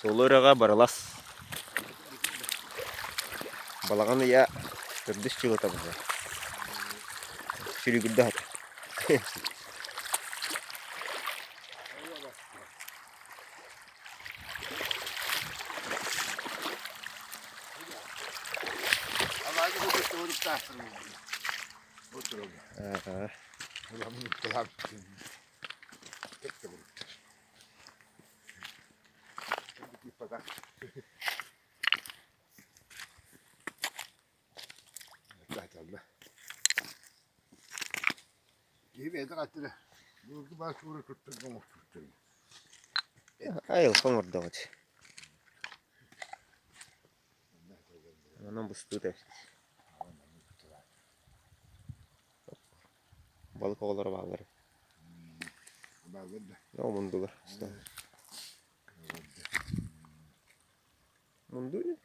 Соло үрэҕэ Барылас Балаҕан ыйа төрдүс дьылыта буолар. Сүлүгүрдэ аһата. Ааһа. Айылҕа оҥордоҕо дии. Онон быстыы да эбит. Балык оҕолоро бааллар. Мундулар. Мунду ини.